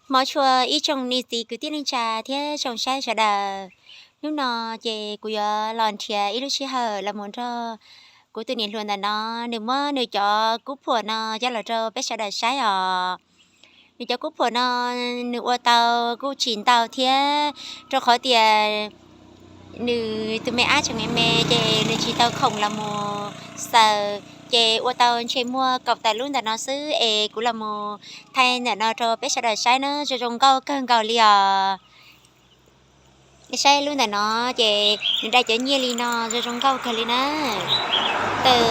Hmov tshua ib tsoom niam txiv kwv tij neej tsa thiab tsoom saib sawv daws. Hnub no ces kuv yuav los nrhiav ib lub sij hawm los mus nrog kuv tus niam hluas ntawm no, nws muab nws cov kub phuam no coj los rau peb sawv daws saib os. Nws cov kub phuam no nws ua tau kuj tsis ntau thiab, rau qhov tias nws tus me ab tseem me me ces nws tsis tau khoom los mus xaws, ces ua tau ntsej muag kaum tawm lub ntawm no xwb es kuv los mus thaij ntawm no rau peb sawv daws saib na, zoo zoo nkauj kawg nkaus li os. Saib lub ntawm no ces nws dai cov nyiaj li no zoo zoo nkauj kawg li na. Tawm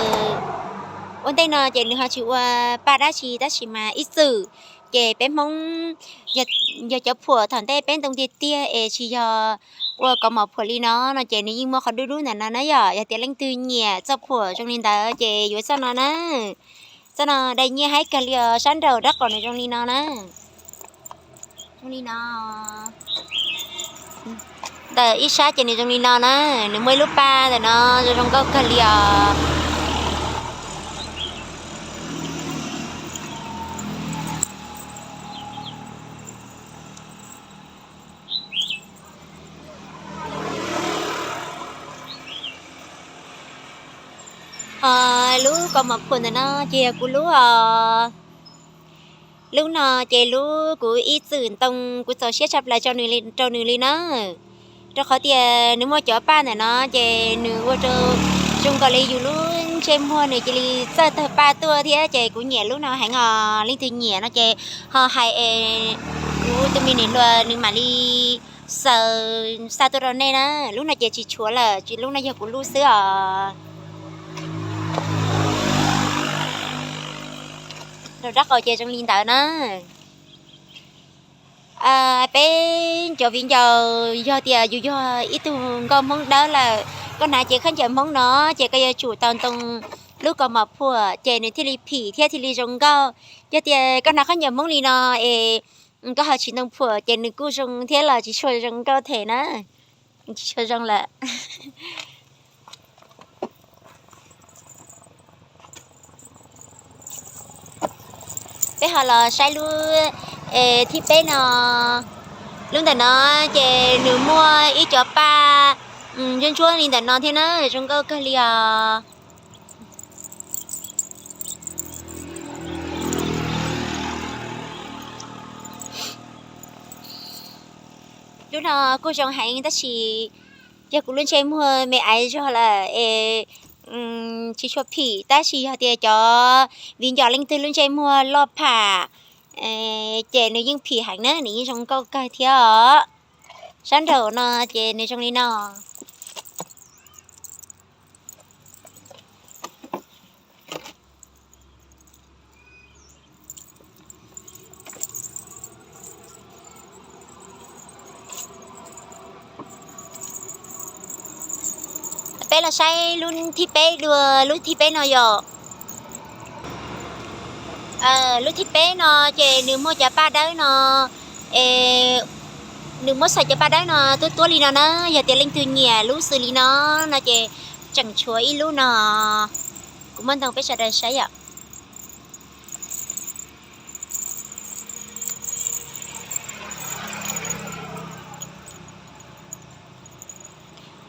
ua ntej no ces nws ho tsis ua paj dab tsi tab sis mas ib txwm ces peb Hmoob yog cov phuam thaum ntej peb ntoo tiag tiag es tsis yog ua kaus mom phuam li no no ces nws yeej muaj qhov dub dub ntawm no na yom. Yog tias leej twg nyiam txoj phuam zoo li ntawd ces yuav txoj no na. Txoj no dai nyiaj haib kawg li os, sab nraum rab qau nws zoo li no na. Zoo li no. Ntawm ib sab ces nws zoo li no na, nws muaj ib lub paj ntawm no zoo zoo nkauj kawg li os. Ho lub kaus mom phuam ntawm no ces yog kuv lub os. Lub no ces lub kuv ib txwm ntoo kuv txaus siab tshaj plaws rau nws li na. Rau qhov tias nws muaj cov paj ntawm no ces nws ua rau zoo nkaus li yus lub ntsej muag nws cia li txawj tawg paj tuaj thiab ces kuv nyiam lub no heev os. Leej twg nyiam no ces ho hais es kuv tus me niam hluas nws mam li xaws xa tuaj rau nej na. Lub no ces tsis tshuav lawm, lub no yog kuv lub xwb os. Rau rab qau ces zoo li ntawd na. Peb cov viv ncaus yog tias yus yog ib tug nkauj Hmoob dawb lawm, koj hnav cev khaub ncaws Hmoob no ces koj yuav tsum tau ntoo lub kaus mom phuam ces nws thiaj li phim thiab thiaj li zoo nkauj. Yog tias koj hnav khaub ncaws Hmoob li no es koj ho tsis ntoo phuam ces nws kuj zoo thiab los tsis tshua zoo nkauj them na. Tsis tshua zoo lawm. Peb ho los saib lub thib peb no. Lub ntawm no ces nws muaj ib cov paj ntsuab ntsuab li ntawm no thiab na, zoo nkauj kawg li os. Lub no kuj zoo heev tab sis yog kuv lub ntsej muag me aiv zog lawm es tsis tshua phim, tab sis yog tias cov viv ncaus leej twg lub ntsej muag loj pham ces nws yeej phim heev na, nws yeej zoo nkauj kawg thiab os. Sab nraum no ces nws zoo li no. Peb los saib lub thib peb dua, lub thib peb no yom. Lub thib peb no ces nws muaj cov paj dawb no, nws muab xaws cov paj dawb no tuab tuab li no na. Yog tias leej twg nyiam lub xws li no no ces tseem tshuav ib lub no, kuv muab ntoo peb sawv daws saib yom.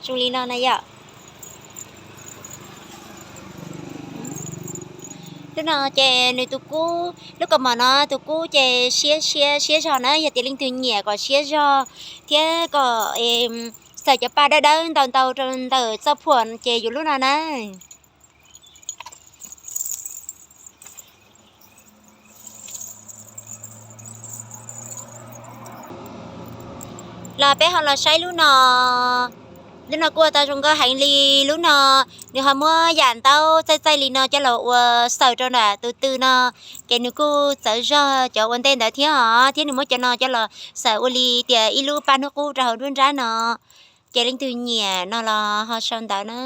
Zoo li no na yom. Lub no ces nws tus kub, lub kaus mom no tus kub ces siab siab siab zog na, yog tias leej twg nyiam kom siab zog thiab kom xaws cov paj dawb dawb ntau ntau rau ntawm txoj phuam ces yuav lub no na. Los peb ho los saib lub no. Lub no kuj ua tau zoo nkauj heev li. Lub no nws ho muab yam ntaub txaij txaij li no coj los ua xaws rau nram tus tw no, ces nws kuj txawv zog cov ua ntej ntawd thiab os, thiab nws muab cov no coj los xaws ua li tias ib lub paj hnub qub rau hauv nruab nrab no, ces leej twg nyiam no los ho sau ntawv na.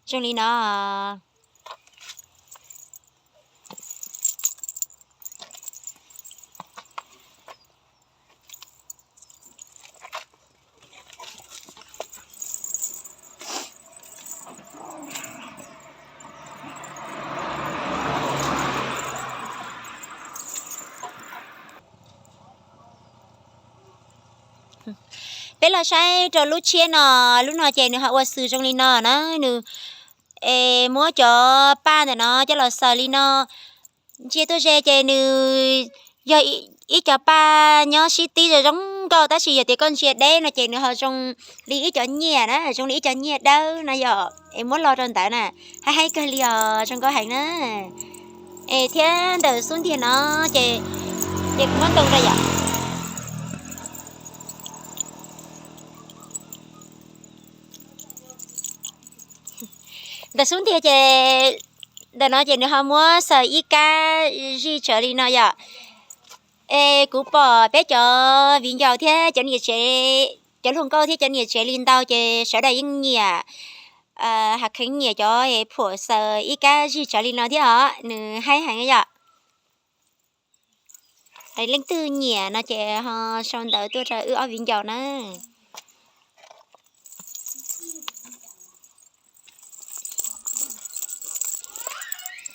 Zoo li no. Peb los saib rau lub tshiab no, lub no ces nws ho ua xws zoo li no na, nws es muab cov paj ntawm no coj los xaws li no, ntsia tuaj ze ces nws yog ib cov paj nyob sib tib zoo zoo nkauj, tab sis yog tias koj ntsia deb no ces nws ho zoo li ib cov nyiaj na, zoo li ib cov nyiaj dawb no yom, es muab lo rau ntawd na, haib haib kawg li os, zoo nkauj heev na. Es thiab ntawm xub ntiag no ces, ces kuv muab ntoo rau yom. Ntawm xub ntiag ces ntawm no ces nws ho muab xaws ib kab zij tsawv li no yom. Es kuv pom peb cov viv ncaus thiab cov niam tsev, cov hluas nkauj thiab cov niam tsev li ntau ces sawv daws yeej nyiam, hais kheev nyiam cov phuam xaws ib kab zij tsawv li no thiab os, nws haib heev yom. Leej twg nyiam no ces ho sau ntawv tuaj rau wb ob viv ncaus na.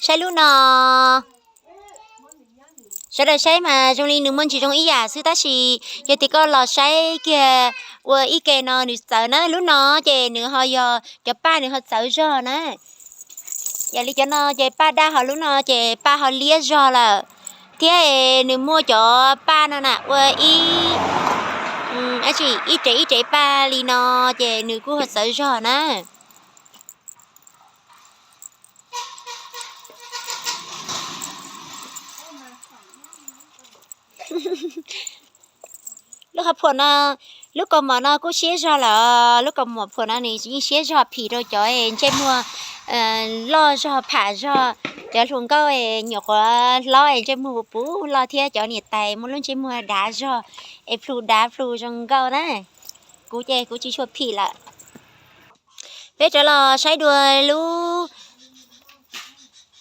Saib lub no, sawv daws saib mas zoo li nws muaj ntsis zoo ib yam xwb, tab sis yog tias koj los saib kiag ua ib ke no nws txawv na, lub no ces nws ho yog cov paj nws ho txawv zog na. Yog li cov no ces paj daj, ho lub no ces paj ho liab zog lawm, thiab nws muaj cov paj no na ua ib, dab tsi, ib rev ib rev paj li no ces nws kuj ho txawv zog na. Lub qhov phuam no, lub kaus mom no kuj siab zog lawm, lub kaus mom phuam no nws yeej siab zog phim rau cov ntsej muag loj zog pham zog, cov hluas nkauj nyuam qhuav hlob es ntsej muag puv puv loj thiab cov niam tais muaj lub ntsej muag dav zog es plhu dav plhu zoo nkauj na. Kuv ces kuv tsis tshua phim lawm. Peb rov los saib dua lub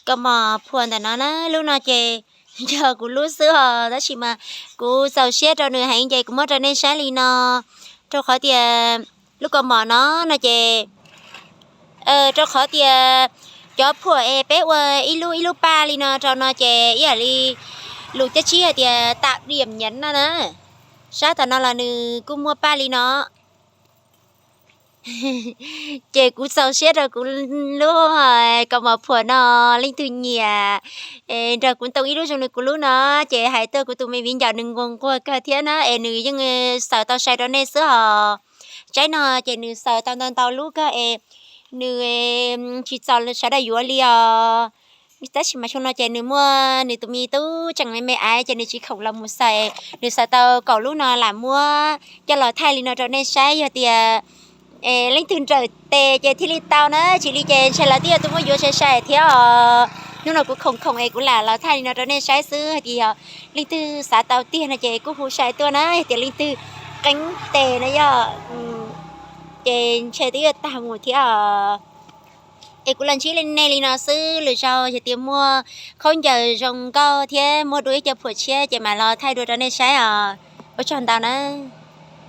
kaus mom phuam ntawm no na, lub no ces yog kuv lub xwb os, tab sis mas kuv txaus siab rau nws heev ces kuv muab rau nej saib li no, rau qhov tias lub kaus mom no no ces, rau qhov tias cov phuam es peb ua ib lub ib lub paj li no rau no ces ib yam li lus Cab Tsib hais tias tau diam nyev no na, sab tom no los nws kuj muaj paj li no. Ces kuv txaus siab rau kuv lub kaus mom phuam no, leej twg nyiam nrog kuv ntoo ib lub zoo li kuv lub no ces hais tuaj, kuv tus me viv ncaus nws nquag nquag kawg thiab na, es nws yeej xaws tau sai rau nej xwb os. Tsaib no ces nws xaws tau ntau ntau lub kawg es nws tsis txaus sawv daws yuav li os. Tab sis mas xyoo no ces nws muaj nws tus me tub tseem me me aiv ces nws tsis khoom los mus xaws, nws xaws tau kaum lub no lam muab coj los thaij li no rau nej saib, yog tias leej twg nrawm tes ces thiaj li tau na, tsis li ces ntshe lawv twb yog tus muab yuav sai sai thiab os. Hnub no kuv khoom khoom es kuv lam los thaij li no rau nej saib xwb, hais tias yog leej twg xav tau tiag no ces kuj hu sai tuaj na, yog tias leej twg qeeb tes no yog ces ntshe twb yuav tag mus thiab os. Es kuv los ntsib nej li no xwb, lwm zaus yog tias muaj khaub ncaws zoo nkauj thiab muaj dua ib co phuam tshiab ces mam los thaij dua rau nej saib os. Ua tsaug ntau na.